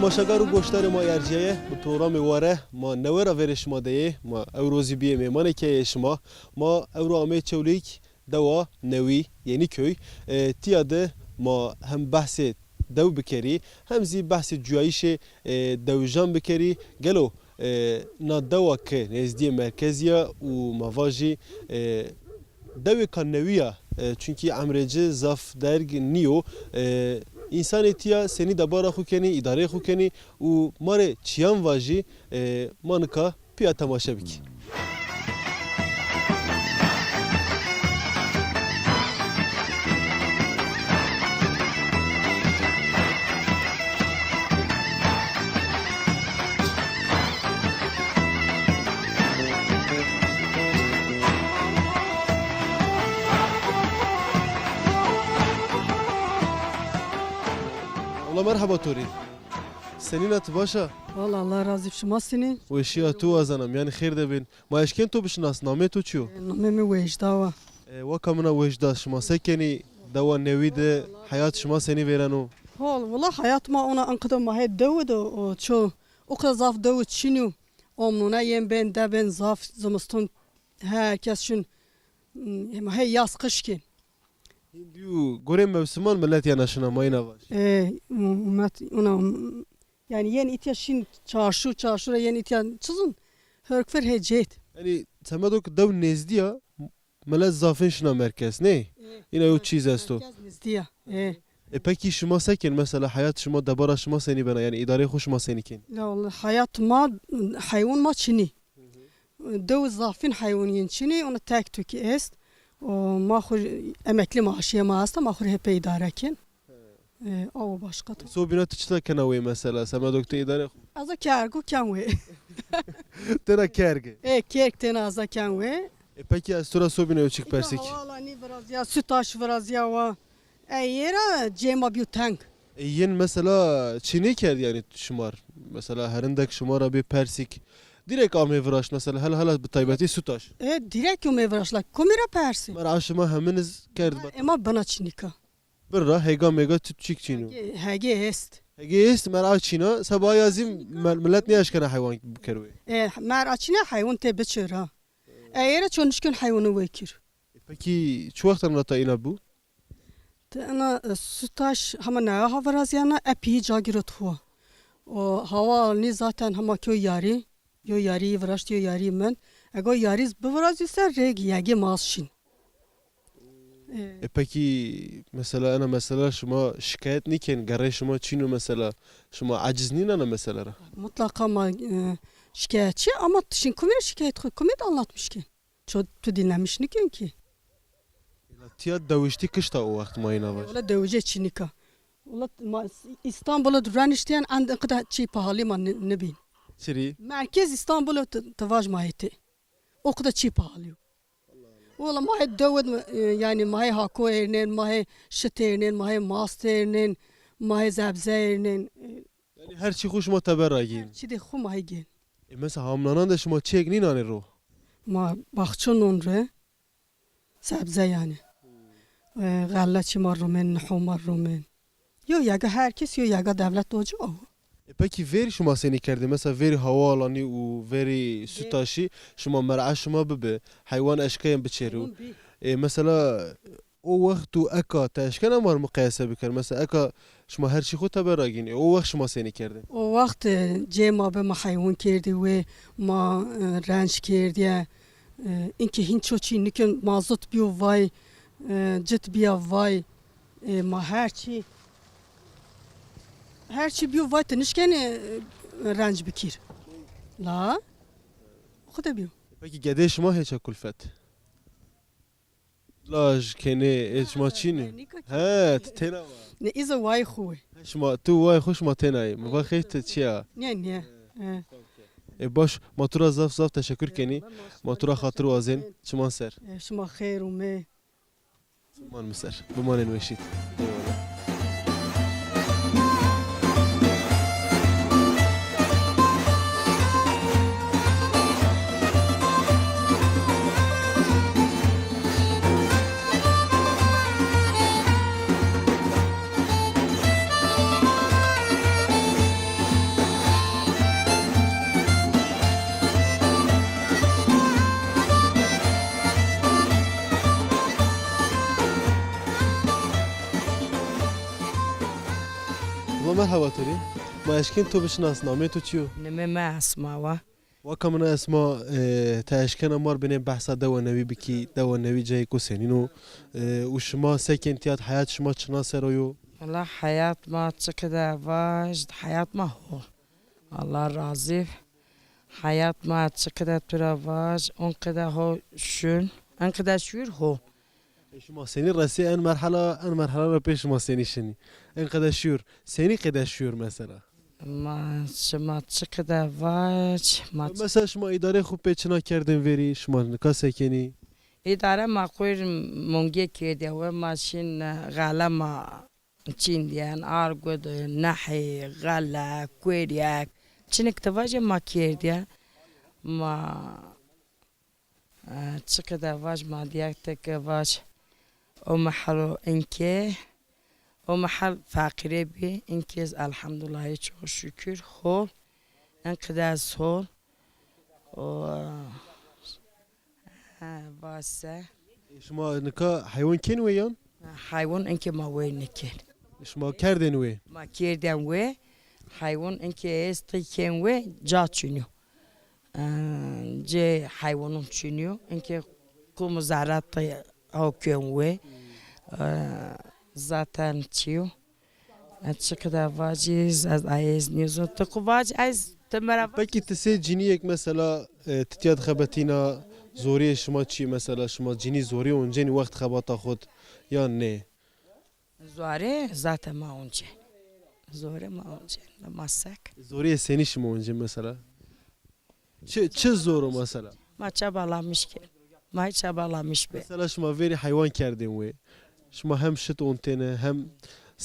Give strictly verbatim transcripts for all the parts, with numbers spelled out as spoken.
Temaşegar û goşdarê ma yerciye ye, bi programê Ware ma newe ra verê şima de yê, ma ewro zî biyê mêmanekê yê şima. Ma ewro amê Çewlîg, dewa Newî, Yeniköy. E, tiya de ma hem behsê dew bikerî, hem zî behsê cuyayîşê, e, dewijan bikerî. Gelo, e, na dewa ke nêzdiyê merkezî ya û ma vajî, e, dewêka newî ya, e, çunkî emrê ci zaf derg nîyo. E, însanê tiya senî debara xwe kenî, îdareyê xwe kenî û ma rê çiyan vajî, e, ma nika piya temaşe bikî. Wala merheba Torî. Senîna, tu baş a? Wala Allah razî bi şima senî. Weşiya tu wazanam, yanî xêr de bin. Ma eşkên to bişinas, namê to çi yo? Namê min Wejda wa. E, weka min a Wejda, şima se kenî, dewa Newî de heyat şima senî vêreno? Hol, wala heyat ma ona enqede ma hê dew de o ço, o qe zaf dew çinî. Omnûne yên bên de bên zaf zimiston her kes şin, m, ma hê yaz qiş kên. Hîn dî û gorê mewsiman millet ya neşina mayîna vaş. E, m-, millet ona, m, yanî yên îtya şin çarşû, çarşû ra yên îtya çizin, hörkfir hê cêt. Yanî semedo ki dew nêzdî ya, millet zafin şina merkez, nê? E, îna yo çîz esto. Merkez nêzdî ya. E. E, pekî şima se kên? Mesela heyat şima, debara şima senî bena? Yanî îdareyê xwe şima senî kên? La wala heyat ma, heywan ma çinî. Dew zafin heywan yên çinî, ona tek tukî est. O ma xwe emeklî maaşiye ma esta, ma xwe hep îdare kên. E, aw başka tu. Sobîna tu çita kena wê mesela? Semedo ki tu îdare xwe. Ez a kergo ken wê. Tena kerge. E, kerg tena ez a ken wê. E, pekî ez tu ra sobîna yo çik persîk. Hawala nî virazîya, Sütaş virazîya wa. E, yê ra cê ma bîyo teng. E, yên mesela çi nêkerd yanî şimar? Mesela herindek şima ra bê persîk. Direkt amê viraşt mesela, hela hela bi taybetî Sütaş. E, direkt amê viraşt la. Komî ra persî? Mer'a şima heminiz kerd. Ema bina çinîka. Birra hêga mêga tu çik çîno? Hegê, hegê est. Hegê est, mer'a çîna, seba ya zî mil-, millet nêeşkena heywan biker wê. E, mer'a çîna heywan tê biçira. E, êre ço nişkin heywanı wê kir. E, pekî çi wextan ra ta îna bû? Te ena, e, Sütaş hema naya ha viraziyana, epî ca girot xwe. O hawa alnî zaten hema kyo yarî. Yo yarî viraşt, yo yarî min. Ego yarî bivirazî ser rêk yegê maz şîn. E. E, pekî mesela ena mesela şima şikayet nîkên, gerê şima çîno mesela, şima aciz nîn ena mesela ra? Mutlaka ma, e, şikayetçi ama şîn kumî ra şikayet xwe, kumî de anlatmış kên. Ço tu dinlemiş nîkên ki. Tiya dewiştî kişta o wext mayîna vaj. Wala dewije çinîka. Wala ma İstanbul'a du reniştiyen and qida çi pahalı ma ne-, nebîn. Çirî? Merkez İstanbul'a t-, tivaj ma hete. O qida çi pahalı. Wala ma hê dewet, e, yani ma hê hako êrnên, ma hê şit êrnên, ma hê mast êrnên, ma hê zebze êrnên. E, yani her çi xwe şima teber ra gîn? Her çi de xwe ma hê gîn. E, mesela hamnanan de şima çek nînanê ro? Ma baxçe non re, sebze yani. E, xelle çi ma rumên, niho ma rumên. Yo yega her kes, yo yega devlet docu o. E, pekî vêrî şima senî kerdê? Mesela vêrî Havaalanî û vêrî Sütaşî şima mer'a şima bibi, heywan eşkeyên biçêrû. Heywan bî. E, mesela o wext û eka te eşkena mar muqayese biker? Mesela eka şima her çî xwe teber ra gînê, o wext şima senî kerdê? O wext, e, cê ma bi ma heywan kerdî wê, ma, e, renc kerdiye. E, inkî hîn ço çî nikin, mazot biyo vay, e, cit biya vay. E, ma her çî, her çî biyo vay, tu nişkenê, e, renc bikîr. La, xwe de biyo. Pekî gedê şima hê çi kulfet? Laj, kenê, ê şima çî ne? He, tu têna wa. Ne, îza wayê xwe wê. He, şima, tu wayê xwe şima têna yê. Mi va xêr tu çi ya? Ne, ne. He. E, baş, ma tu ra zaf zaf teşekkür kenî. Ma tu ra xatir wazên. Çiman ser. E, şima xêr û me. Biman mi ser. Bimanên weşît. Eyvallah. Merhaba Turî. Ma eşkên tu bişinas, namê tu çi yo? Nimê me Esma wa. Waka min a Esma, e, te eşkena mar binê behsa dewa newî bikî, dewa newî cayê ku senîn o, e, û şima sekên tiyat heyat şima çina sero yo? Wala heyat ma çi qede vaj, heyat ma ho. Allah razî. Heyat ma çi qede tu ra vaj, on qede ho şûn, en qede şûr ho. E, şima senî resê en merhala, en merhala ra pê şima senî şinî? En qede şûr, senî qede şûr mesela? Ma şima çi qede vaj, ma çi Mesela şima îdarê xwe pê çina kerdin verî, şima nika sekenî? Îdare ma xwir mongê kêdiye we ma şin, e, xele ma çîndiyen, argud, nehê, xele, kuêriyek, çinik ti vajê ma kêrdiye. Ma, e, çi qede vaj ma diyek te ke vaj, o mehelo inkê, o mehel feqîrê bî, inkê elhamdulillah çok şükür, hol, en qede ez hol, o, He, base. Şima nika heywan kên wê yan? Heywan inkê ma wê nikên. Şima kerdên wê? Ma kerdên wê. Heywan inkê êstî kên wê ca çûnyo. Cê heywanun çûnyo. Inkê ku mizarat ho kên wê. Zaten çiyo. Ez çi qede vacî, ez ayê ez nêzon. Tu ku vacî, ez tu me re Pekî ti sê ciniyek mesela, e, ti tiya dixebetîna, zoriyê şima çi mesela, şima cinî zorî oncên wext xebata xwe yan nê? Zorê zaten ma oncên. Zorê ma oncên, ma sek. Zoriyê senî şima oncên mesela? Çi, çi zor o mesela? Ma çabalamiş kir. Ma çabalamiş be. Mesela şima verî heywan kerdên wê. Şima hem şit ontêne hem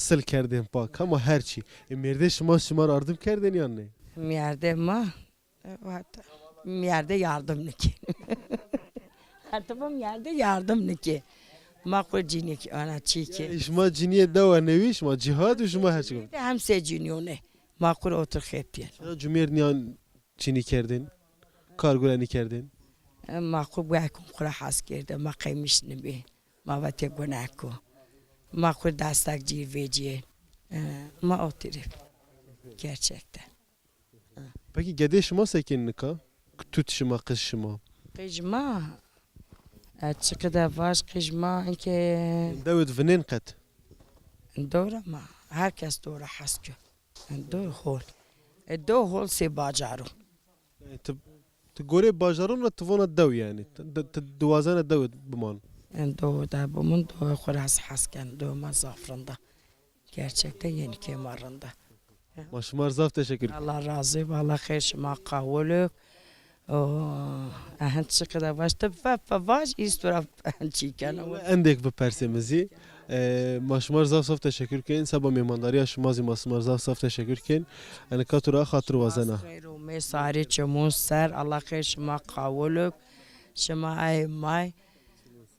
sil kerdên pak. Hema her çî. E, mêrdê şima, şima ra ardim kerdên yan ne? Mêrdê ma, e, vata, mêrdê yardım nike. Her tiba mêrdê yardım nike. Ma xwe cinîk ana çî ki. E, şima ciniyê dewa newî, şima cihad û şima her çi. Hem sê ciniyone. Ma xwe otir xeptiyen. Şima cumêr niyan Çinî kerdên? Kar gurenî kerdên? Ma xwe wekun xwe re hes kerde, ma qeymiş nibî, ma ve tê guneh ku. Ma xwe destek cîr vêciyê. Ma otirî. Gerçekten. Pekî gedê şima sekên nika? Tut şima, qij şima? Qij ma, e, çiqide vaj qij ma, inke Dewit vinên qet? Dora ma, herkes dora hes ku. Do hol. E, do hol sê bacaro. E, tu, tu gorê bajaron re tu vona dew yani. Tu, tu, tu diwazene dew biman. E, do de biman, do xwe hez hes ken, do me zaf rinda. Gerçekten yeni kema rinda. Ma şima re zaf teşekkür. Allah razı, Allah xêr şima qawiluk. O, ehend çiqide vaş, tu fe, fe vaş, îstura çîkene. Endek bipersê min zî. E, ma şima re zaf zaf teşekkür kên. Seba mêmandariya şima zî ma şima re zaf zaf teşekkür kên. Enika tu ra xatir wazena. Xêr û mê sarê çimûn ser. Allah xêr şima qawiluk. Şima ey may.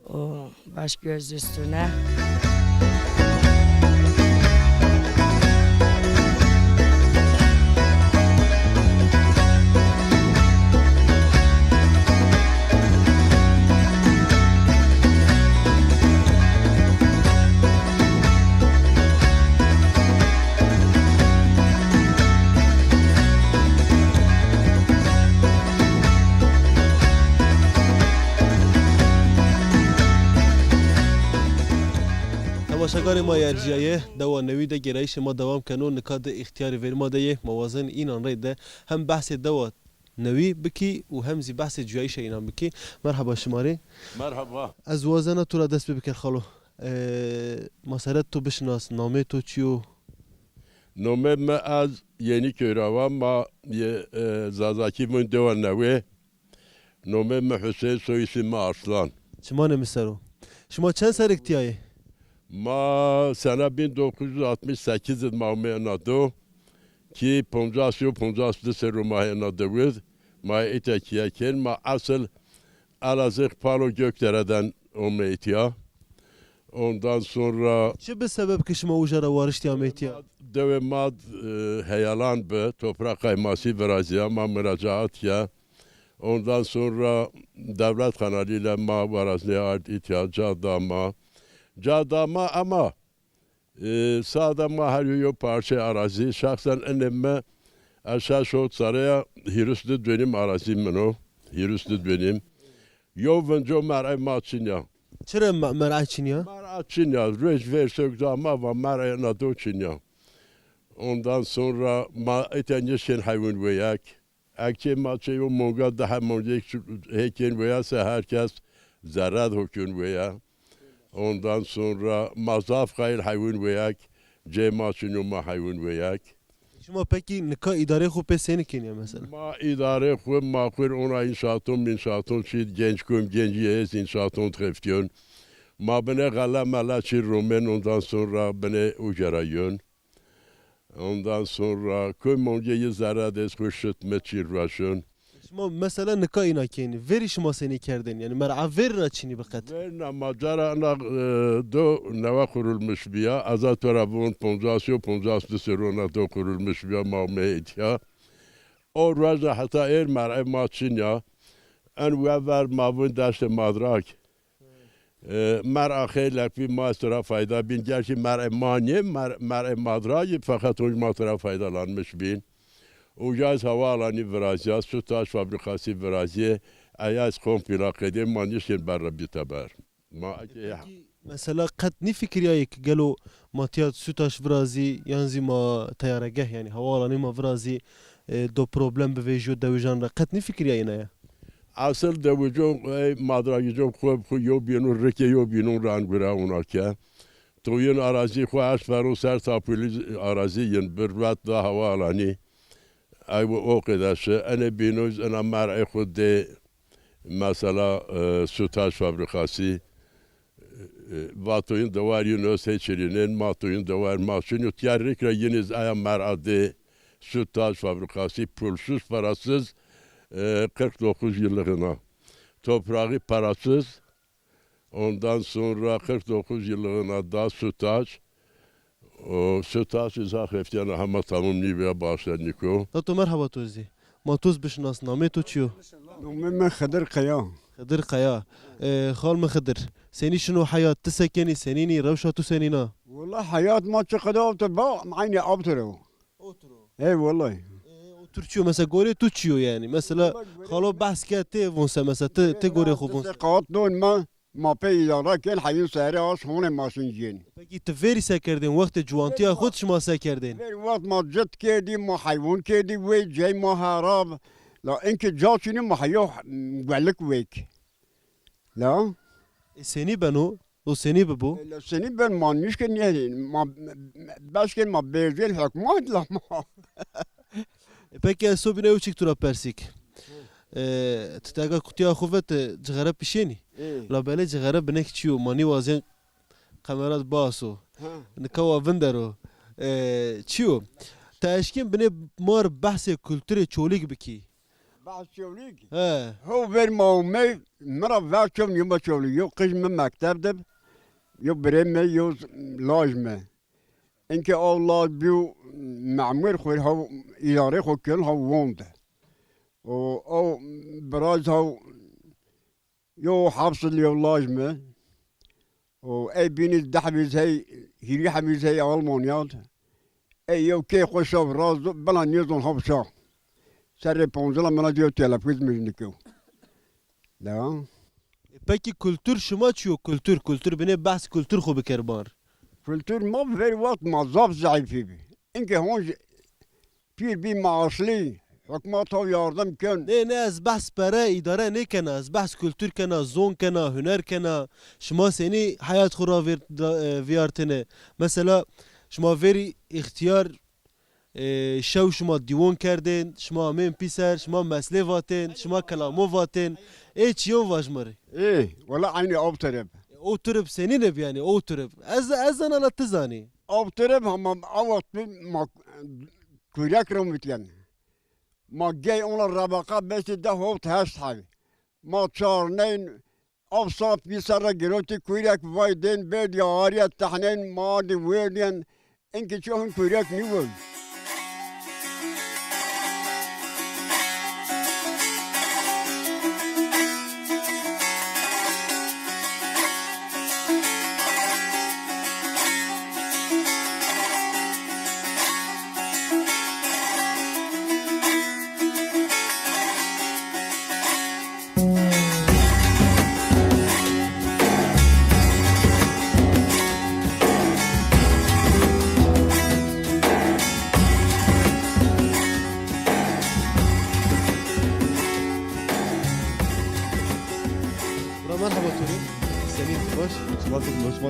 O baş göz üstüne. Temaşekarê ma yê erciyayê, dewa newî de gêrayîşê ma dewam keno. Nika di îxtiyarê vêr ma de yê, ma wazen înan rê de hem behsê dewa newî bikî û hem zî behsê cuyayîşa înan bikî. Merhaba şima rê. Merhaba. Ez wazena tu ra dest pê biker xalo. Ee, ma seret tu bişinas, namê tu çi yo? Nomê me ez Yeniköy ra wa, ma yê, e, Zazakî vûn dewa newê. Nomê me Hüseyin, soy ismim Arslan. Çimanê min ser o. Şima çend serek tiyayê? Ma sene bin dokuz yüz altmış sekiz id ma ome ina do. Ki poncas yo, poncas du serro ma hê ina do id. Ma hê îtya kiye kên. Ma esil Elazığ, Palo, Gökdere'den ome îtya. Ondan sonra Çi bi sebeb ki şima uca ra wariştiya me îtya? Dewê ma, e, heyalan bi, toprak kayması viraziya, ma müracaat ya. Ondan sonra devlet kanalıyla ma varaznê ard îtya, ca dama. Ca dama ama E, sade ma her yo yo parçe arazî. Şexsen enê me, ez şeş hot serre ya hîris di dönüm arazî min o. Hîris di dönüm. Yo vinco mer'e ma çinya. Çira me-, mer'e çinya? Mer'e çinya. Roj ver sök da ma va mer'e na do çinya. Ondan sonra ma ete nişkên heywan weyek. Ekçê ma çê yo monga daha monga hêkên weya se herkes zerred hokun weya. Ondan sonra ma zaf xeyr heywan weyek. Cê ma çinyo ma heywan weyek. Şima pekî nika îdarê xwe pê sênikên ya mesela? Ma îdarê xwe ma xwir ona înşaatun, mînşaatun çî genç kum, genci ez înşaatun xeftiyon. Ma bine gala mala çî romen ondan sonra bine ucera yön. Ondan sonra kum monge yi zerre des xwe şit me çî rueşun. Şima mesela nika îna kênî. Verî şima sênî kerdên? Yani mer'a verî na çînî biqet? Verna ma cara na, e, do newe kurulmuş biya. Eza tora vun poncas yo poncas du serona do kurulmuş biya ma me etiya. O rueja heta êr mer'e ma çinya. En we ver ma vun deşte madrak. E, mer'a xeylek bî ma ez tora fayda bîn. Gerçi mer'e ma niye, mer-, mer'e madra yî, feqet hûn ma tora faydalanmış bîn. Û ya ez hewa alanî viraziya, Sütaş fabrikasî viraziye, eya ez kompîla qedê ma nişkên berre bî teber. Ma eke ya. Peki, mesela qet nîfikiriyayê ki gelo ma tiya Sütaş virazî, yan zî ma teyaregeh, yani havaalanê ma virazî, e, do problem bivêjiyo dewijan re. Qet nîfikiriyayê ne ya? Asıl dewico, ey, madragico xwe, xwe yo bînû, rikê yo bînû ran gura ona ke. Toyên arazî xwe ez feron ser tapulî arazî yin bir vet da havaalanî. Ey, o qedeşe, ene bînû ena mer'ê xwe dê, mesela, e, Sütaş fabrikasî. E, vatoyên dewar yî nos hê çirînên, matoyên dewar ma çin û tiya rêk re yîn iz aya mer'a dê Sütaş fabrikasî pulsuz, parasız, e, kırk dokuz yıllığına. Toprağı parasız, ondan sonra kırk dokuz yıllığına da Sütaş. O Sütaş izah eftiyana hema tamam nî veya bağışla Niko. Tato merhaba tozî. Ma toz bişinas, namê to çi yo? Namê min Xidir Kaya. Xidir Kaya. E, xal min Xidir. Senî şino heyat, ti sekenî, senînî, rewşa tu senîna? Wala heyat ma çi qede avtir ba, eynî avtir o. Otur o. Ey wala. E, otur çi yo? Mesela gorê tu çi yo yani? Mesela xalo behs ke tê von se, mesela ti, ti gorê xwe von se. Qat don ma. Ma pê îdare kên heyîn serê as hûnê ma şin jên. Pekî ti verî se kerdên, wextê ciwantiya xwe şima se kerdên? Ver wext ma cit kerdî, ma heywan kerdî, wê cey ma herab. La inkê ca çînî ma heyo guelik wêk. La? E, senî beno? O senî bibo? E, la senî ben ma nişke niye, ma beşkên ma bêrzên hikmat la ma. E, peki ez sobîne ew çik tu ra persîk. E, tu tega kutiya xwe ve tu cixere pişênî. Ê. La belê cixere binek çi yo? Ma nîwazên kamerat baso. Ha. Nika wa vindero. E, çi yo? Te eşkên binê mar behsê kulturê Çolîg bikî. Behs Çolîg? He. Ho ver ma û me, mi ra ver çom yuma Çolîg. Yo qij mi mekteb dib. Yo birê me, yo laj me. Inkê ew laj bîyo memûr xwe hew îdarê xwe kirin hew wonde. Û ew biraz hew yo hepsil yo laj me. Û ey bînî deh bîz hey, hîrî hebîz hey Almanya. Ey yo kê xwe şev raz bila nêzon hew şa. Serê ponzila mina diyo telefûz mijnikew. Devam. E, peki kultur şima çi yo? Kultur, kultur binê behs kultur xwe biker bar. Kultur ma ver wext ma zaf zeîfî bî. Inkê hon ji pîr bî maaşlî, hikmat hev yardim kin. Nê, nê, ez behs pere, îdare nêkena, ez behs kultur kena, zon kena, huner kena. Şima senî heyat xwe ravêr-, ra-, e, viyartine? Mesela şima verî îxtiyar, e, şew şima dîwon kerdên, şima amên pîser, şima meslê vatên, şima kelamo vatên. Ê çiyon vajmir. Ê, wela eynî ew tirib. O tirib senî neb yani, o tirib. Ez, ez zana la ti zanî. Ew tirib hema ew wext bi ma kurek re mitiyen. Ma gey ona rebeqa besti de hot heşt hay. Ma çar neyn Ev saf pîser re girotî kûrek vay dên bêrdiya ariye tehnên mardî wêrdiyen, inkî çi hin kûrek nî win.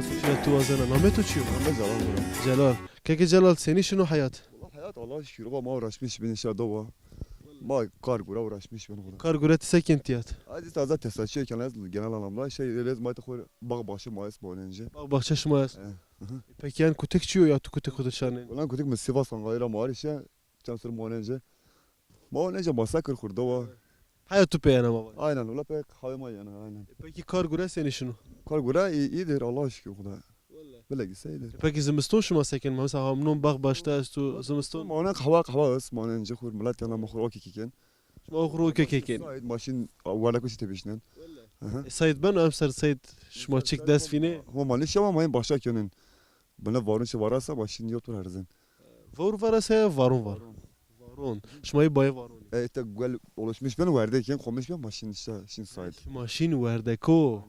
Çiya tu wazena, namê tu çi yo? Namê Celal bura. Celal. Keke Celal, senî şino heyat? Wala heyat, Allah'a şükür. Baba, ma uğraşmış bin işe dova. Ma kar gura uğraşmış bin. Kar gura ti sekên tiyat? Aziz taze tesasçı, genel, genel anlamda şey, rez ma te xor bağ bahçe ma es boğunence. Bağ bahçe şima es. Eh, hı hı. Peki yani kutek çi yo ya tu kutek kutek şanin? Ulan kutek mi Sivas Angayra ma var işe. Çam sır ma nece. Ma nece masa kır xurda wa. Haya tu peyana ma var. Aynen, ula pek haya ma yana, aynen. E, peki kar gure seni şunu? Kar gure iyi, iyidir, Allah'a şükür Xuda. Vallahi. Bile gitse iyidir. E, peki zimiston şuma sekin, mesela hamnon bak başta estu zimiston. Ma ona kahva kahva is, ma nence xur, millet yana ma xur okey kikin. Şuma xur okey kikin. Said maşin, wala kusi tebişnen. Vallahi. Aha. E, Said ben, em ser Said şuma çik dest fine. Ama malış ama mayın başa könün. Bana varın şey varasa maşin yok tur her zin. Vor varasa ya varon var? Varon. Şima yê bayê varon. E, işte gel oluşmuş ben werdekên, komiş ben maşin işte, şin sahip. Şima şin werdeko.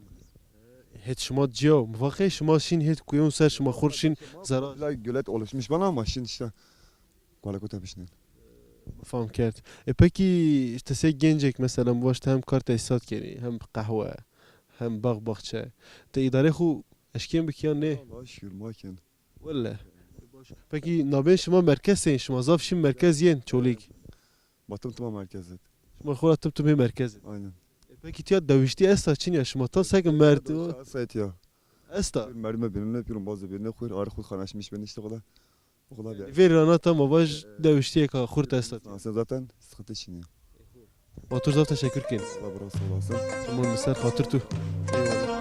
Het şima ciyo. Mivaqe şima şin het kuyon ser şima xur şin zara. La gölet oluşmuş bana maşin işte. Wala kota bişnen. Fam kert. E peki işte se gencek mesela mi vaşte hem kar tesisat keni, hem qehwe, hem bağ bahçe. Te idare xu eşken bikiyan ne? Allah'a şükür maken. Welle. Peki nabên şima merkez tên, şima zaf şîn merkez yên Çolîg? Ma tim tima merkez et. Şima xwe tim tim hê merkez et. Aynen. E, peki tiya dewiştî esta çin ya şima ta sek mert. Sayt ya. Esta. Merdime birine, bir bazı birine xwir, arı xwir kanaşmış ben işte o kadar. O kadar yani. Vê rana ta ma vaj dewiştiyeka xurt esta. Aslında zaten sıkıntı çin ya. Batur zaf teşekkür kin. Allah razı olsun. Şima li ser xatir tu. Eyvallah.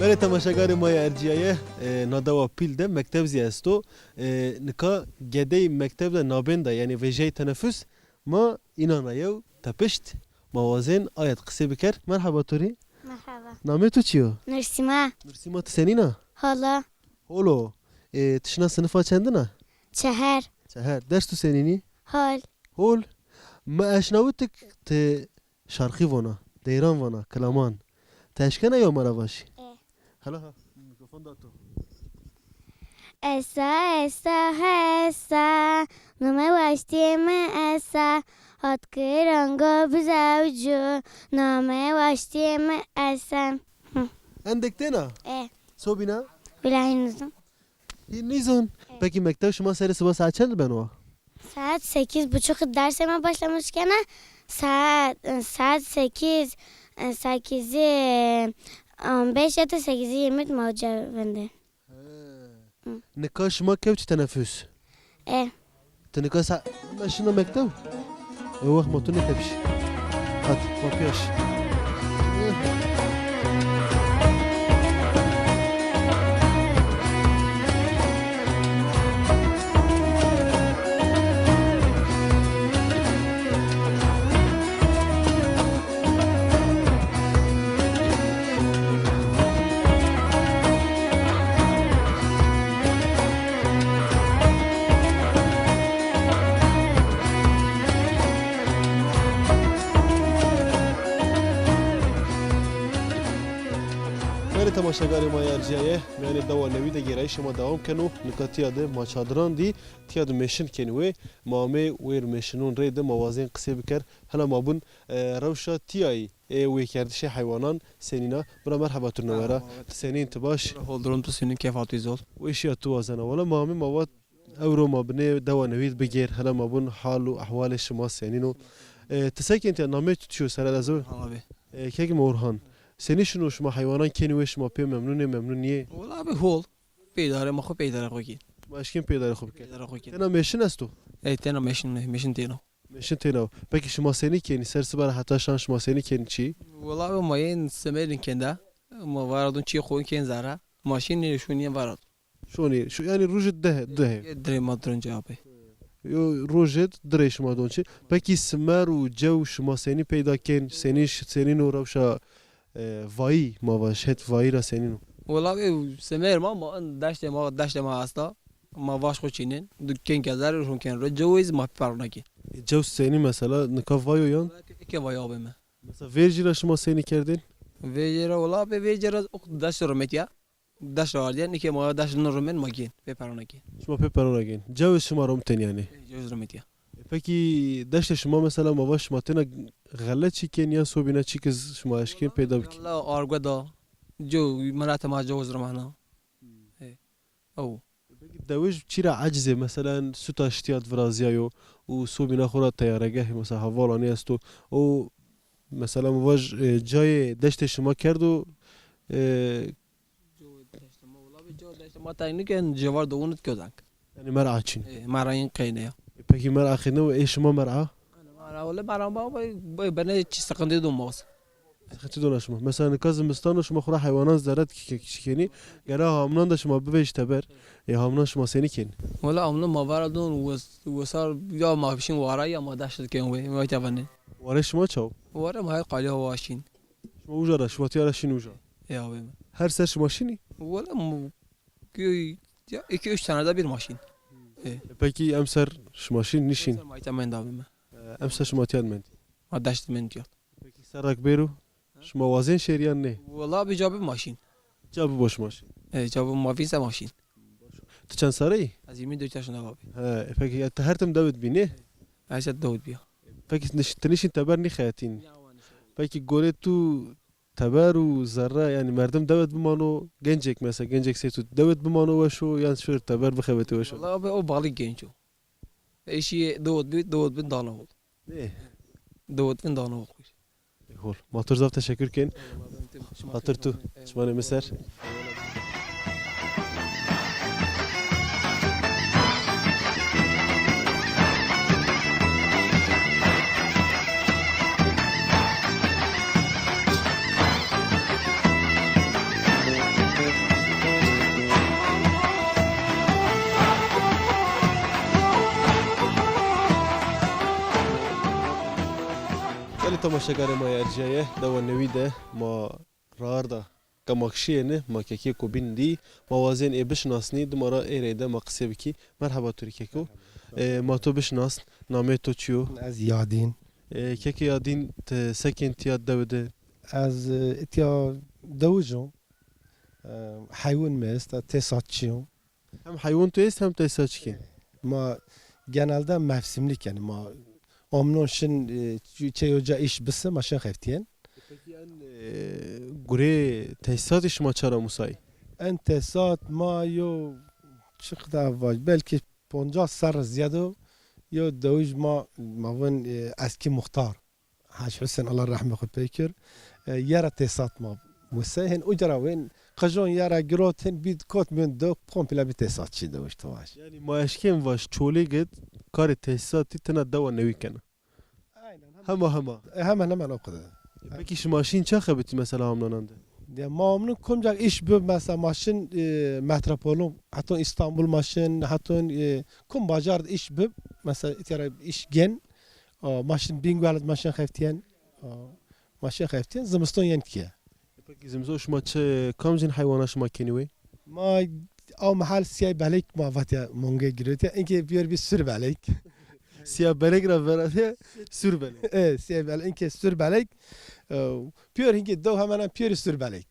Belê temaşegarê ma yê erciyayê, e, nadewa pîl de mekteb zî esto. E, nika gedey mekteb de nabên de, yani vêjeyê tenefus, ma înan re yew tepişt, ma wazên ayet qisê biker. Merhaba Torî. Merhaba. Namê tu çi yo? Nursîma. Nursîma, tu senîn a? Hala. Holo. E, tu şina sinifa çendin a? Çeher. Çeher. Ders tu senînî? Hol. Hol. Me eşnawitik tu şarkî vana, deyran vana, kilaman. Te eşkena yo me re vaşî? E. Hala ha, mikrofon da to. Esa, esa, hesa, name waştiyê me esa, hat kirango bizewcu, name waştiyê me esa. Hı. Endek têna? E. Sobîna? Wila hîn nizim. Hîn nîzon. Evet. Peki mekteb şima serê siba saet çend beno? Saet sekiz buçuk dersê me başlamış kene. Saet, saet sekiz, sekizî on beş ya da sekizî yirmi ma hoca vinde. He. Hı. Nika şima kevçî tenefus? E. Ti nika sa-, me şina mekteb? E, wext ma tu nêtepişî. Hat, ma pêş. Belê temaşegarê ma yê erciyayê, me yanê dewa newî de gêrayîşê ma dewam keno. Nika tiya de ma çadiran dî, tiya de mêşin kên wê. Ma amê wêr mêşinon rê de ma wazên qisê biker. Hela ma bûn, e, rewşa tiyayî ê wêkerdişê heywanan senîn a. Bira merheba tu newera. Merhaba. Tu senîn, tu baş? Hol durum tu senîn, kêfa tu zol? Weşiya tu wazena. Wala ma amê ma vat ewro ma binê dewa newî bigêr. Hela ma bûn hal û ehwalê şima senîn o. E, tu sekên tiya namê tu çi yo sere de zor? Abi. E, kek me Orhan. Senî şino şima heywanan kên wê şima pê memnûn ê, memnûn niyê? Wala abi hol. Pê îdare ma xwe pê îdare xwe kên. Ma eşkên pê îdare xwe bike. Pê îdare xwe kên. Tena mêşin esto? Ey tena mêşin, mêşin têno. Mêşin têno. Peki şima senî kênî? Ser siba re heta şan şima senî kênî çi? Wala abi ma yên semerîn kên de. Ma varadun çî xwin kên zara. Ma şîn nê şûn yên varadun. Şonî, şu, yani rûjê deh, deh. Yê dirê ma dirunc abi. Yo, rojê dirê şima don çi. Pekî simer û cew şima senî peyda kên, senî ş-, senî no rewşa, e, vayî, ma va ji het vayî ra senî no? Wela vê simer ma, ma in deştê ma, deştê ma hasta. Ma vaş xwe çînin. Du kên kezar, şon kên ro. Cew iz ma pî perona kên. E, cew senî mesela, nika vayo yan? Eke vayo abê me. Mesela vêr jî ra şima senî kerdên? Vê jê re, wela vê, vê jê re ok deşt rometiya. Deşt ra ardiye, nike ma deşt no romen ma kên. Pê perona kên. Şima pê perona kên. Cew şima romten yani. Cew rometiya. E, pekî deştê şima mesela ma va şima têna xele çî kên yan sobîna çî kiz şima eşkên peyda bikî? Xele argo da. Cew, merate ma cew romehna. E. Ew. Pekî dewij çî ra ecizê, meselen, suta şitiyat viraziyayo û sobîna xwe ra teyaregehê, mesela, hevalanê esto û, mesela, min vaj, e, cayê deştê şima kerdo, e, Cayê deştê ma, wela bê cayê deştê ma teng nike, cêvar de unit kezank. Yani mer'a çîn. E, mer'a in qeyne ya. E, pekî mer'a qeyne û ê şima mer'a? Ana mer'a, wela mer'a ba, ba, ba, bene çi sıkıntı donmaz. Sıkıntı dona şima. Mesela nika zimistan şima xura heywanan zere çikenî. Gera hamnan da şima bivêj teber. E, hamnan şima senî kên? Wela hamnan ma vera don wes-, wesar ya ma bişin wara ya ma daşt kên wê. Ma tevanin. Ware şima çaw? Ware ma her qalya waşin. Şima uca ra, şima tiya ra şin uca? Ya wê mi? Her ser şima şinî? Wela mu-, ki-, ya iki üç tane de bir maşin. E. E, peki em ser şima şin, nişin? Ser ma ita menda bime. E, em ser şima tiya mendî. Ma daşt mendî. Pekî serrak bêro, şima wazên şêriyan nê? Wela bi ca bi maşîn. Ca bi boş maşîn. E, ca bi mavîn se maşîn. Tu çend serre yî? Ez yirmi dört yaşında abi. He, e, pekî, e, tu her tim dewit bî nê? Ez et dewit biya. Pekî niş-, tu nişîn teber nî xeyetîn. Pekî gorê tu teber û zerre, yani merdim dewet bimano, gencek mesela, gencek sê tu dewet bimano weşo, yan şur teber bixebete weşo? Wela abi o balık genç o. Eşî dewet bi, dewet bin dana ol. Ê. Dewet bin dana ol. Hol. Matur zaf teşekkür ken. Matur tu. Çimanê min ser. Gelî temaşekarê ma yê erciyayê, dewa newî de ma raar da. Kemakşiyê ne, ma kekê ku bîn dî, ma wazên ê bişinasnî, dima ra ê reyde ma qisê bikî. Merheba tu rê keko. E, ma to bişinasn, namê to çi yo? Ez Yadîn. E, kekê Yadîn, ti sekên tiya dewi de? Ez, e, itiya dewij im. E, heywin me esta, tesisatçî yo. Hem heywin tu êst hem tesisatçî kên. Ma genelde mevsimlik yani ma omnon şin, e, çê yo ca iş bise ma şin xeftiyên. Peki en, e, gurê tesisatê şima çara musayî? En tesisat ma yo çiqda vaj belki poncas serr ziyade yo dewij ma, ma vin, e, eski muxtar. Hacî Husên, Allah rehmê xwe pê kir. E, yera tesat ma wise, hên uca ra wên qijon yera girot, hên bî kot min do, komple bî tesatçî de wişt vaj. Yani ma eşkên vaj çolê gid karê tesatî tina dewa newî kena. Aynen, hemen. Hema hema. E, hemen hemen o kadar. E, peki şima şîn çaxe bitî mesela hamnanan de? Ya ma omnun komcak iş bi, mesela ma şin, e, metropolun, haton İstanbul ma şin, haton, e, kom bajar de iş bi, mesela itiyara iş gen, a, ma şin Bingöl ma şin xeftiyên. A, ma şin xeftiyên, zimiston yên dikiye. E, peki zimiston şima çi, kamcîn heywana şima kenî wê? Ma ew mehal siyay belek ma vatiya mongê girêtiye. Inkê pîyor bî sûr belek. Siyah belek ra veradiye sûr belek. E, siyah belek, inkê sûr belek. E, pîyor hinkê dew hemen hemen pîyorî sûr belek.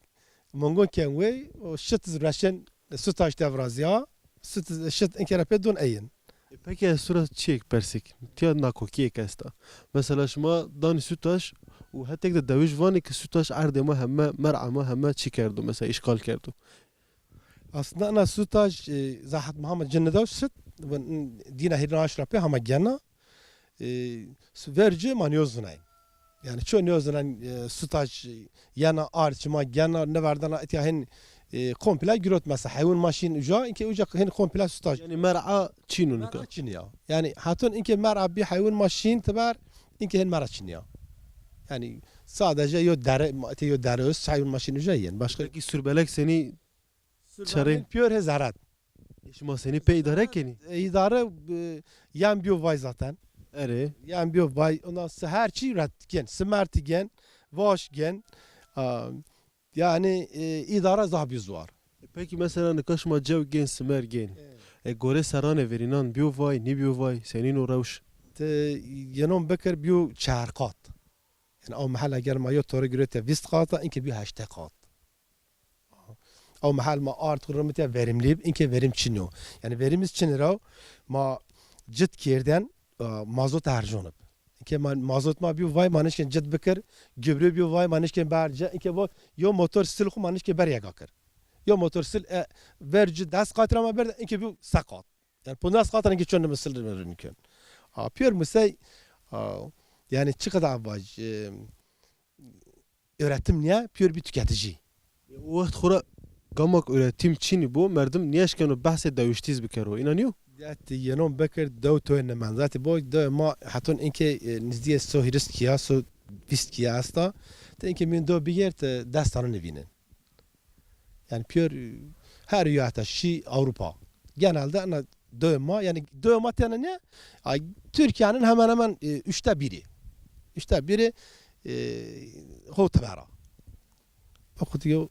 Mongon ken wê, o şit reşên Sutaş devraziya, sut, şit inkê re pê don eyin. E, peki ez tu ra çiyek persik, tiya nakokiyek esta. Mesela şima danî Sutaş û hetek de dewij vanê ki Sutaş erdê ma heme, mer'a ma heme çi kerdo, mesela işgal kerdo. Aslında ana Sutaş, e, zahat Muhammed Cennedaş sit, dîna hîrna aşra pê hema gena. E, verci ma niyozunay. Yani ço niyozunay, e, Sutaş, e, yana arç ma gena, neverdana etiya hin, e, komple girot mesela heywan maşin uca, inke uca hin komple Sutaş. Yani mer'a çinun ka. Mer'a çin ya. Yani hatun inke mer'a bir heywan maşin teber, inke hin mer'a çin ya. Yani sadece yo dere, te yo dere öz heywan maşin uca yen. Başka. Peki sürbelek seni Çerê? Pîyor hê zerat. Şima senî pê îdare kenî? E, îdare, e, yan biyo vay zaten. Erê. Yan biyo vay, ondan sonra her çî üret gen, simer ti gen, vaş gen. A, yani, e, îdare zaf biyo zwar. Peki mesela nika şima cew gen, simer gen. Evet. E, gore serranê verînan biyo vay, nîbiyo vay, senîn o rewş? Te yenon bikir biyo çar qat. Yani ew mehel eger ma yo tore girêtiye vîst qata, inkê bî heştê qat. Ew mehel ma ard xwe remitiye verimlî, inkê verim çin o. Yani verimimiz çin ra ma cit kêrden, e, mazot herjonib. Inkê ma, mazot ma bî vay ma nişkên cit bikir, gübre bî vay ma nişkên ber ce, inkê vo yo motor sil xwe ma nişkên ber yeka kir. Yo motor sil, e, ver ci des qat ra ma ber, inkê bî se qat. Yani pondas qatan ki çön mi sildin mi mümkün. A, pür musey, a, yani çi kadar vaj, e, üretim niye? Pür bir tüketici. O wext xura gamak üretim çinî bû, merdim niyeşkeno behsê dewiştîz bikero. Înanîyo? Yati yenon bekir dew toy nemen. Zaten bu de ma hatun inke, e, nizdiye so hirist kiya, so vîst kiya esta. Te inke min do bigert, e, des tane nevînin. Yani pür, e, her yata şî Avrupa. Genelde ana döma, yani döma tene ne? Ay, Türkiye'nin hemen hemen, e, üçte biri. Üçte biri, e, ho tebera. O kutu yo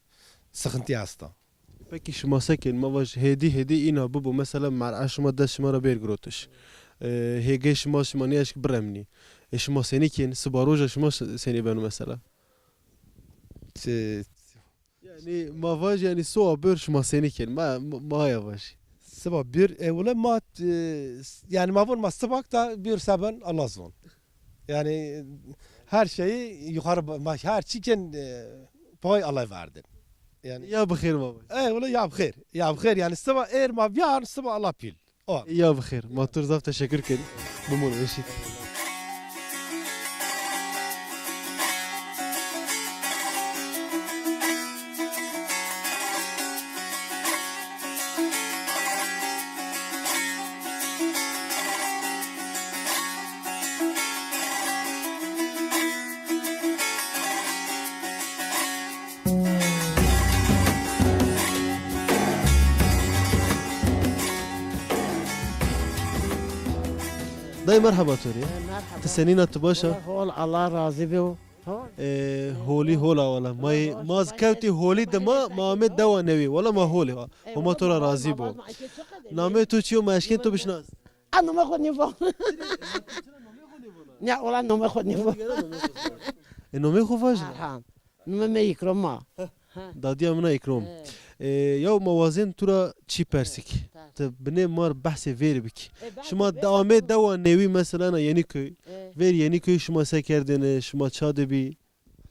sıkıntı hasta. Peki şima se kên, ma vaj hêdî hêdî îna bibo, mesela mer'a şima dest şima ra bêr girotiş. E, hêgê şima, şima niyeşk biremnî. E, şima senî kên, siba roja şima se-, senî beno mesela? Ti- Yani ma vaj yani soa bir şima senî kên. Ma, ma, ma ya vaj. Siba bir, e, wele ma, e, yani ma von ma sibak da bir seben Allah zon. Yani her şeyi yukarı ba-, ma her çiken, e, pay Allah verdi. Yani Ya bi xêr ma vaj. E, wele ya bi xêr. Ya bi xêr yani siba er ma biyar siba Allah pil. O. Ya bi xêr. Ma tu zaf teşekkür kên. Bimûn eşît. Dayê, merheba to rê. Merheba. Ti senîn a, ti baş a? Hol, Allah razî be. Hol. Ee, holî hol a wala. Ma, ma kewtî holî dima, ma amê dewa newî. Wala ma holê. Homa to ra razî bo. Namê to çi yo, ma eşkên to bişnas? A, nome xwe nêva. Ne, wala nome xwe nêva. E, nomê xwe vaj. Aha. Nome me Îkrom a. Heh. Ha. Dadiya min a Îkrom. He. E, yaw ma wazên tu ra çi persik. Persik. Te binê mar behsê vêrî bikî. E, behsê vêrî. Şima di amê dewa newî mesela na Yeniköy. E. Vêr Yeniköy şima se kerdêne, şima ça de bî?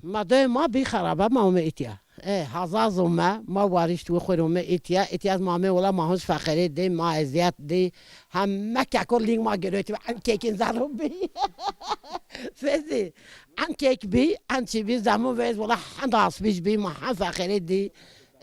Ma dewê ma bî xerabe, ma ome îtiya. E, hazaz ome, ma warişt û xwe ome îtiya. Îtiya ma me wela ma hûn feqerê dê, ma eziyet dê. Heme keko lîng ma girotî, em kekên zerrû bî. Fezî, em kek bî, em çî bî, zemû vêz, wela hend asbî jî bî, ma hem feqerê dî.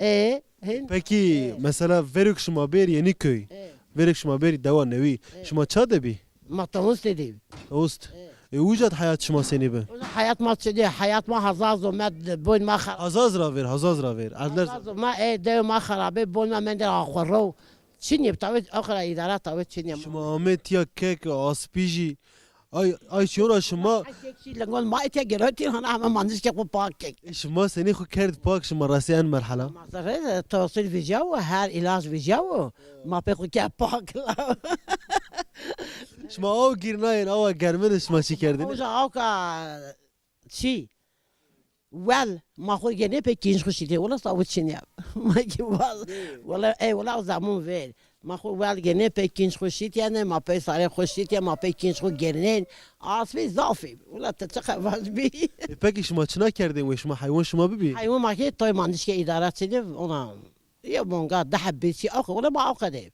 E, hin. Peki, e, mesela verok şima bêr Yeniköy. E. Verok şima bêr dewa newî. E. Şima ça de bî? Ma tawus de dî. Tawus. E. E, uca heyat şima senî bi? Uca heyat ma çi dî? Heyat ma hazaz ome, boyn ma xer- Hazaz ra ver, hazaz ra ver. Erdler. Hazaz ome, e, dew ma xerabe, boyn ma mende axwe ro. Çinî, tawê axira îdara tawê çinî. Şima amê tiya kek, aspî jî. Ay, ay çiyora şima. Ay kek jî lingon ma etiya gerotî hana heme mandiş kek xwe pak kek. E, şima senî xwe kerd pak, şima rastî en merhala? Ma zerre, tosil vîjawo, her îlaç vîjawo. Ma pê xwe kerd pak la. Şima aw gîr nayên, awa germin şima çi kerdin? Uca awka çi? Wel, ma xwe gene pê kînc xwe şîtê. Wela sawit çinye. Ma ki wel. Wela, ey, wela o zaman ver. Ma xwe wel gene pê kînc xwe şîtye ne, ma pê sarê xwe şîtye, ma pê kînc xwe gernen. Asbî zafî. Wela te çi xevac bî. E, peki şima çina kerdên wê, şima heywan şima bibî? Heywan ma ki toy mandişke îdara çinye, ona. Ye bonga, deh bî çi, ax, wela ma ax de.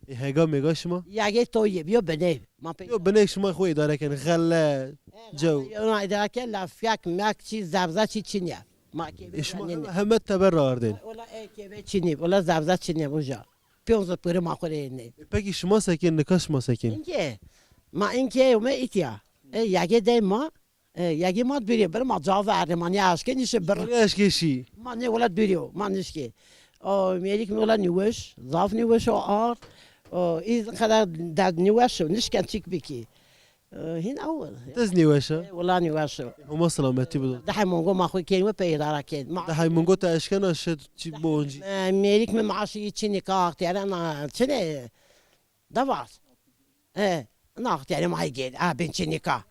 E, hêga mêga şima? Yagê to yê, yo binê. Ma pê. Yo binê şima xwe îdare ken, xele, e, cew. Yo na îdare ken, lafyak, mek çi, zevza çi çinye. Ma kê. E, şima heme, heme teber ra ardên. Ola e kê ve çinî, ola zevza çinî uca. Piyonzo piri ma xwe rê ne. E, peki şima sekên, nika şima sekên? Inke. Ma inke yo me itya. E, yagê dey ma, E, yekî ma dûrî bir, ma cavê erdê, ma nê eşkê nîşe bir. Nê eşkê şî? Ma nê welat dûrî yo, ma nişkê. O mêrîk min wela nîweş, zaf nîweş o ard. O îz qeder derd nîweş o, nişken çîk bikî. E, hîn ew. Tiz nîweş e? E, wela nîweş o. Huma selametî bido. Dehê mongo ma xwe kên we pê îdara kên. Ma Dehê mongo te eşkena şi çi bo oncî? E, mêrîk min maaşî çi nîka axtiyare na çi ne? Devas. E, naxtiyare ma gel, a bin çi nîka.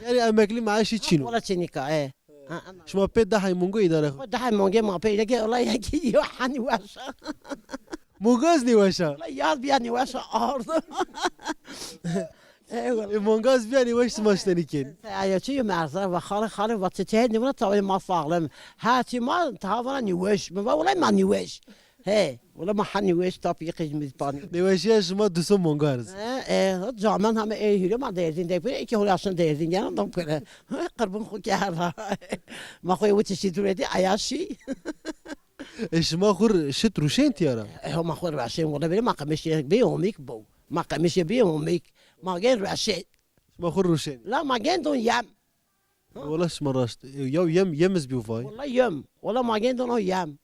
Yani emeklî maaşî çîn o? Wela çi nîka, e. Ha, ha. Şima pê dehê mongo îdare xwe? Dehê mongo ma pê leke wela yekî yo hanî weşa. Mongaz nîweşa? Wela yaz biya nîweşa ardo. E, wela. E, mongaz biya nîweş sima ştenî kên? Ayo çi yo merza ve xale xale ve çi çe nîwela tavê ma sağlam. Ha çi ma tavana nîweş. Mi va wela ma nîweş. He, wela ma ha nîweş tapî qîj mizbanî. Nîweşiya şima du so mongar. He, e, camen heme ê hîrê ma Dêrzîn de pire, eke holaşin Dêrzîn gelen dam pire. Qirbin xwe kerda. Ma xwe wê tiştî durê de ayaşî. E, şima xwe şit rûşên tiyara? E, ma xwe rûşên, wela bêrê ma qemişê bê omîk bû. Ma qemişê bê omîk. Ma gen rûşên. Şima xwe rûşên? La ma gen don yem. Wala şima raşt. Ya yem, yem iz bî vay. Wala yem. Wala ma gen don o yem.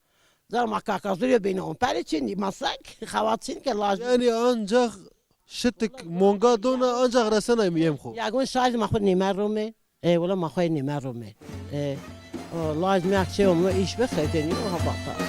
Zara ma kakazur yo bîne on. Pere çin, ma sek, xewat çin ke laj. Yani ancak şitik monga dona ancak resena yem xo. Ya gon şarj ma xo nîme rome. E, wala ma xo nîme rome. E, o laj me çe o me iş be xedeni o habata.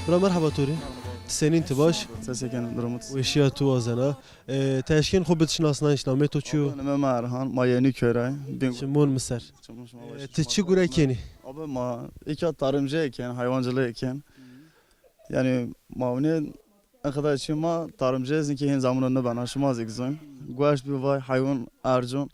Bira merhaba Torî. Senîn tu baş? Sesê ken durumut. Weşiya tu wazena. E, te eşkên xwe bidişinasnayîş namê to çi yo? Namê me Erhan, ma Yenîköy re. Bin Çimon mi ser. Çimon şima E, baş. Tu çi gure kenî? Abi ma îka tarımcı eken, hayvancılığı eken. Yani ma hûnê en xida çi ma tarımcı ezin ki hên zamano nibena, şima zik zon. Gueş bi vay, hayvan ercon.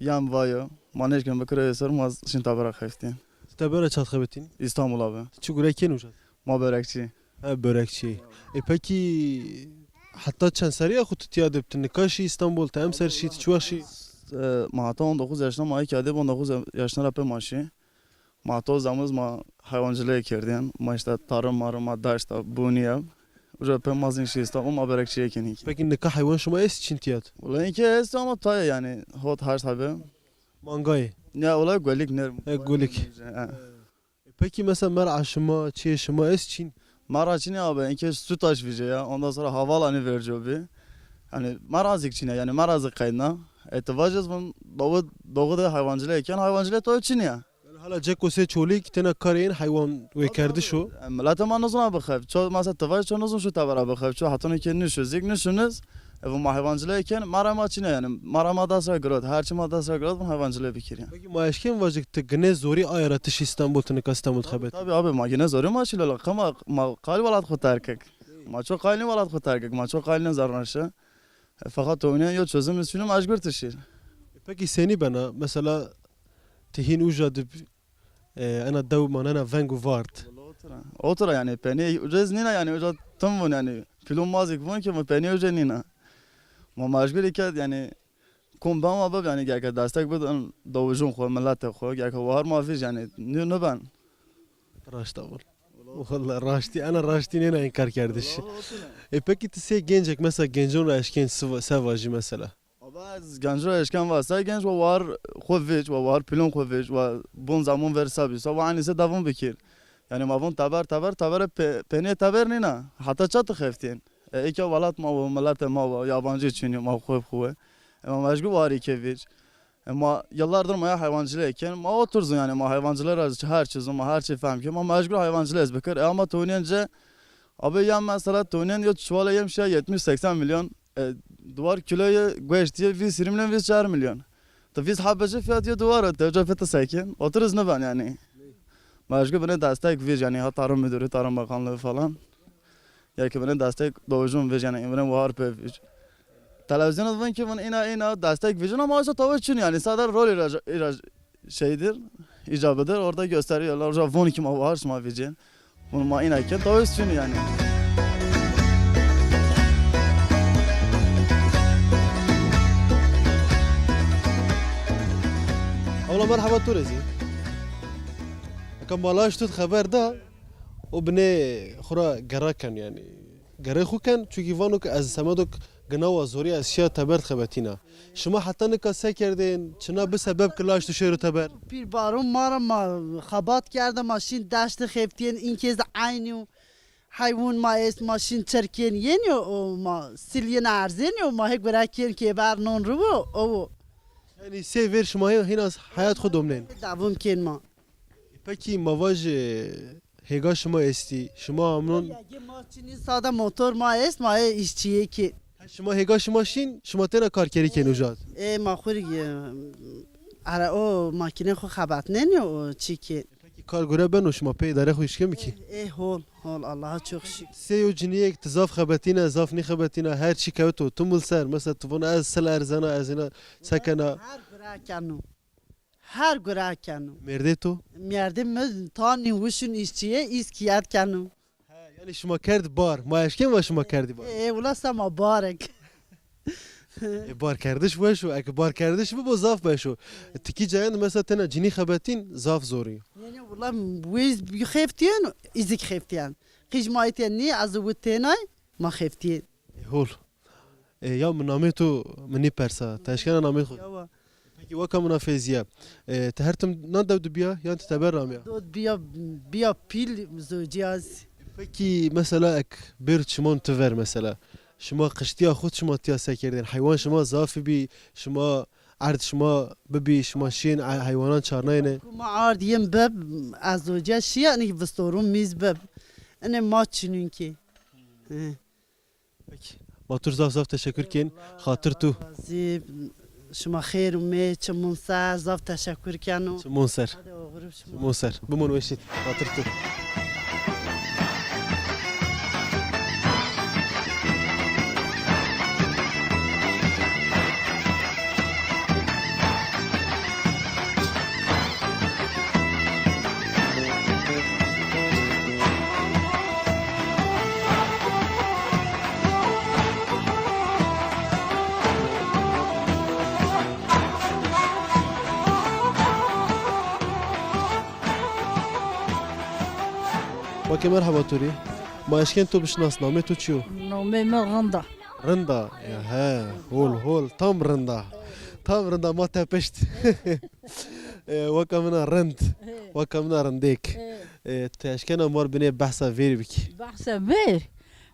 Yem vayo. Ma neşken bikire ser ma şin tabera xeftîn. Te bera çat xebetîn? İstanbul abi. Çi gure kenî uca? Ma börekçi. He, börekçi. E, peki heta çend serî ya xwe tu tiya de bî? Nika şî Îstanbul, te emser şî, tu çi wext şî? E, ma heta on dokuz yaşına ma ilk geldi, on dokuz yaşına ra pê ma şî. Ma heta o zaman ma hayvancılığı kerdin. Ma işte tarım marım, ma daşta, buniye. Uca pê ma zin şî Îstanbul, ma börekçiye kenî. Peki nika hayvan şima est çin tiya de? Wala inke est ama taye yani, hot haşt habe. Mangayê? Ya wala gulik ne? E, gulik. He. E, peki mesela mer'a şima, çiyê şima est çin? Mer'a çin ya abi, inke sütaş vice ya, ondan sonra havalanı verici o bir. Yani mer'a zik çin ya, yani mer'a zik kaydına. E, tu vacez bun, doğu, doğu da hayvancılığı eken, hayvancılığı to çin ya. Yani hala ceko sê çolîk tena karên haywan wê kerdiş o. E, millet ma nizna bixev. Ço, mesela tu vacez ço nizna şu tevera bixev. Ço hatun eken nişu, zik nişuniz. E, bu ma hayvancılığı eken, mer'a ma çin ya yani. Mer'a ma dest ra girot, her çi ma dest ra girot, bun hayvancılığı bikirî. Peki ma eşkên vacik tu gine zorî aya ra tişî Stenbol, tu nika Stenbol xebet? Tabii abi, ma gine zorî ma çî lala, qema ma qal welat xwe terkik. Ma ço qalin welat xwe terkik, ma ço qalin zernaşe. E, fakat oynayan yo çözüm üstünü ma eşgür tişîr. E, peki senî bena, mesela tu hîn uca dib E, ena dew manena veng û vart. Otura. Otura yani, penî ucez nîna yani, uca tim vun yani. Pilûn mazik vun ki, ma penî uce nîna. Ma mecbur iket yani, kom ben ma bib yani, gerke destek bidin dawicûn xwe, milletê xwe, gerke wahar ma vîj yani, nî niben. Raşta vun. Wala raştî, ena raştî nêna inkar kerdiş. Wala otura. E, peki tu sê gencek, mesela gencon ra eşkên siva-, seva jî mesela? Aba ez genc ra eşken va, se genc wa war xwe vêc, wa war pilon xwe vêc, wa bon zaman ver sabî, sa wa enî se davon bikir. Yani ma von teber, teber, teber, pe-, penê teber nîna. Heta ça tu xeftên. E, eke welat ma wa, milletê ma wa, yabancı çînî ma xwe xwe. E, ma mecbur warî ke vêc. E, ma yıllardır ma ya hayvancılığı eken, ma oturzun yani, ma hayvancılığı ra her çi zun, ma her çi fehm ke, ma mecbur hayvancılığı ez bikir. E, ama toniyence, abi ya mesela toniyen yo çuvala yem şiya yetmiş seksen milyon. E, duvar kiloyê goştiyê vîst, yirmi milyon, vîst çar milyon. Tu vîst habe jî fiyat yê duvar e, tevca fiyatı sekin. Otur iz niben yani. Mecbur bine destek vêc yani, ha Tarım Müdürü, Tarım Bakanlığı falan. Ya ki bine destek dovijun vêc yani, bine wahar pê vêc. Televizyona dibin ki vin ina ina destek vijin ama aşa tavır çün yani sadar rol ira, ira şeydir, icabıdır. Orada gösteriyorlar. Hoca vun ki ma var şuma vijin. Bunu ma ina ki tavır çün yani. Ewla merhaba tu rezî. Eka malaş tut xeber da. O binê xura gera ken yani. Gerê xwe ken, çunkî vano ke ez semedok ginawa zorî ez şiya teber xebetîna. Şima heta nika se kerdên, çina bi sebeb ki laş tu şêro teber? Pîr baron ma re ma xebat kerde, ma şîn deştê xeftiyên, înkêz eynî û heywûn ma êst, ma şîn çirkên yên yo, o ma sil yên erzên yo, ma hê gurekên kêber non riwo, o. Yani sê vêr şima hê-, hîna heyat xwe domnên? Dewam kên ma. Pekî ma va ji hêga şima êstî, şima amnon? Yegê ma çinî sada motor ma êst, ma yê îşçiyê kê. Ha, şima hêga şima şîn, şima têna karkerî kên û jat? Ê, ma xwe rî, ara o makînê xwe xebatnên yo, o çî kê. Pekî kar gure beno, şima pê îdare xwe îşkên bikî? Ê, hol, hol, Allaha çok şükür. Sê yo ciniyek tu zaf xebetîne, zaf nîxebetîne, her çî kewto, tu mil ser, mesela tu vona ez sil erzena, ez ina sekena. Her gure keno. Her gure keno. Mêrdê to? Mêrdê mi tanî wişin îşçiyê, îskiyet keno. He, yani şima kerd bar. Ma eşkên va şima kerdî bar? Ê, wila sema barek. E, barkerdiş weş o. Eke barkerdiş bibo zaf beş o. Tikî cayan de mesela tena cinî xebetîn zaf zorî. Yani wila wêz xeftiyên, îzik xeftiyên. Qîj ma îtê nî, ez û tênay, ma xeftiyên. E, hol. E, ya min namê tu min nî persa. Te eşkena namê xwe? Yawa. Pekî weka min a Feyziye. E, te her tim nan dew dibiya yan tu teber ramiya? Dod biya, biya pîl zociyaz. Pekî mesela ek bêr çiman tu ver mesela. Şima qiştiya xwe şima tiya se kerdin. Heywan şima zafî bî, şima erd şima bibî, şima şîn, e, heywanan çarnayne. Ku ma ard yên bib, ez zociya şiya, nik vistorun mîz bib. Ine ma çinûnkî. Hı. Peki. Ma tu zaf zaf teşekkür kên. Xatir tu. Razî, şima xêr û mê, çimûn ser, zaf teşekkür keno. Çimûn ser. Hadi oxirib şima. Çimûn ser. Bimûn weşît. Xatir tu. Weke merheba Turî. Ma eşkên tu bişinas, namê tu çi yo? Namê min Rinda. Rinda. Ya he, hol hol, tam rinda. Tam rinda ma te pişt. E, weka min a rind. He. Weka min a rindêk. He. E, tu eşkena mar binê behsa vêr bikî. Behsa vêr.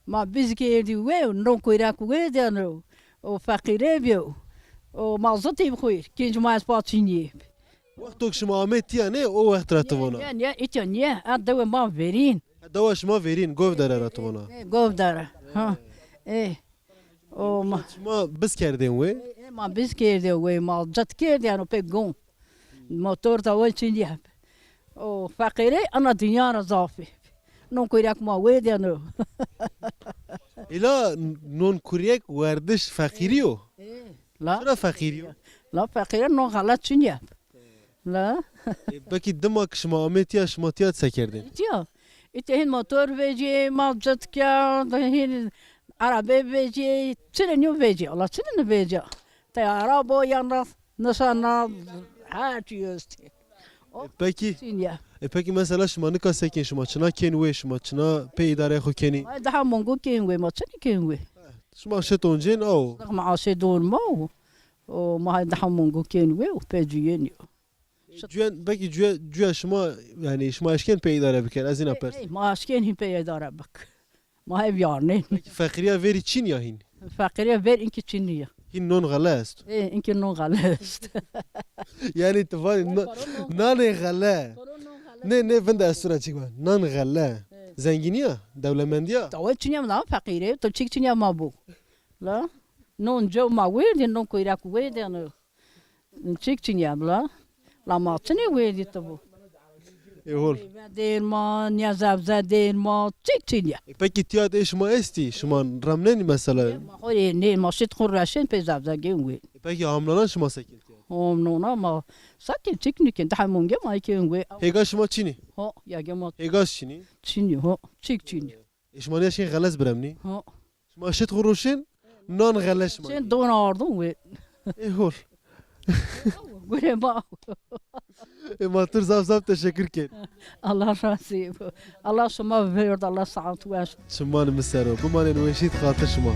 Ma biz kêrdî wê û non kuyrek wê deno. O feqîrê bî o. O ma zitî bixwîr. Kînc ma ez paçînî. Wexto ki şima amê tiya ne, o wext ra tu vona? Niye, niye, niye, îtya niye. Ha, dewe ma verîn. Ha, dewa şima verîn, Govdere ra tu vona? E, Govdere. Ha. E. O ma. Şima biz kerdên wê? E, e, ma biz kerdê wê, ma cet kerdê, ano pê gon. Motor da wê çin diye. O feqîrê ana dinya ra zafî. Non kuyrek ma wê deno. Îla non kuryek werdiş feqîrî yo? E, la. Çira feqîrî yo? La feqîrê non xelet çin diye. La. E, belkî dima ki şima amê tiya, şima tiya se kerdên? Tiya. Îtê hin motor vecî, mal citke, hin arabê vecî, çi re nîyo vecî, Allah çi re nîyo vecî. Teyara bo yan ra, nişana, her çi estî. O, e, pekî, çin ya. E, pekî mesela şima nika sekên, şima çina kên wê, şima çina pê îdareyê xwe kenî? Ma daha mongo kên wê, ma çi kên wê? Şima şetoncên aw? Ma aşê dorma o. O, ma daha mongo kên wê û pê cuyên yo. Cuyen, belkî cuye, cuye şima, yani şima eşkên pê îdare bikin, ez îna pers. Ey, ma eşkên hîn pê îdare bik. Ma ev yarnê. Belkî feqîriya verî çin ya hîn? Feqîriya ver inki çin ya. Hîn non xele est? Ê, inki non xele est. Yani tu vanî na-, nanê xele. Ne, ne, vinda ez tu ra çik va. Nan xele. Zengîniya, dewlemendiya. Tawe çin ya, na feqîrê, tu çik çin ya ma bu. La, non cew ma wê de, non kuyrek wê de, no. Çik çin ya bila? La ma çinê wê dî tu bû? Ê hol. Meyve dêr ma, niya zebze dêr ma, çik çin ya. E, pekî tiyad ê şima estî, şima remnenî mesela? Nê ma xwe yê, nê ma şit xwe reşên pê zebze gên wê. E, pekî hamnanan şima sekin tiyad? Hamnana ma sekin çik nikin, daha mûnge ma kên wê. Hêga şima çinî? Ho, ya ge ma. Hêga çinî? Çinî, ho, çik çinî. E, şima niya şên xelez biremnî? Ho. Şima şit xwe roşên, nan xeleş ma. Sen don ardın wê. Ê hol. Gure ba. Ê ma tu zaf zaf teşekkür ken. Allah razı olsun. Allah şima verdi, Allah saat weş. Çiman mi sero. Bimanên weşît xatir şima.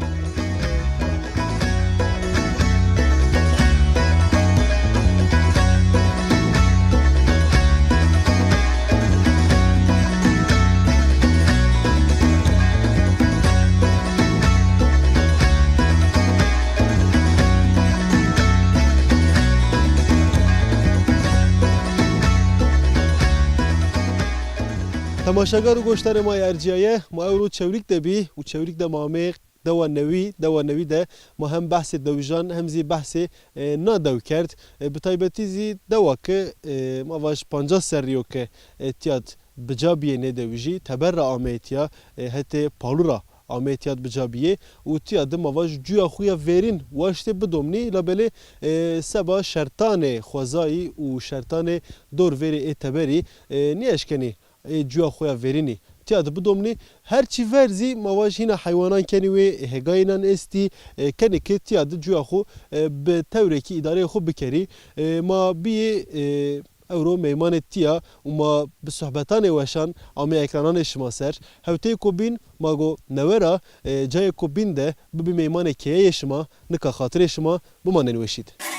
Temaşegar û goşdarê ma yê erciyaye, ma ewro Çewlîg de bî û Çewlîg de ma amê dewa newî, dewa newî de ma hem behsê dewijan hem zî behsê, e, na dew kerd. E, bi taybetî zî dewa ke, e, ma vaj pancas serrî yo ke, e, tiyad bi ca biyê nê dewijî, teber re ameyê tiya, e, hetê Palû ra ameyê tiyad bi ca biyê û tiya di ma vaj cuya xwe ya vêrîn waştê bidomnî, labelê, e, seba şertanê xwezayî û şertanê dor vêrê ê teberî, e, nêeşkenî ê cuya xwe ya vêrînî tiya di bidomnî. Her çî ver zî ma vaj hîna heywanan kenî wê, hêgayînan estî, e, kenê ke tiya di cuya xwe, e, bi tewrekî îdareyê xwe bikerî. E, ma biyê, e, ewro meymanê tiya û ma bi sohbetanê weşan amê ekrananê şima ser. Hewteyê ku bîn ma go newe ra, e, cayê ku bîn de bibî meymanê keyeyê şima, nika xatirê şima, bimanên weşît.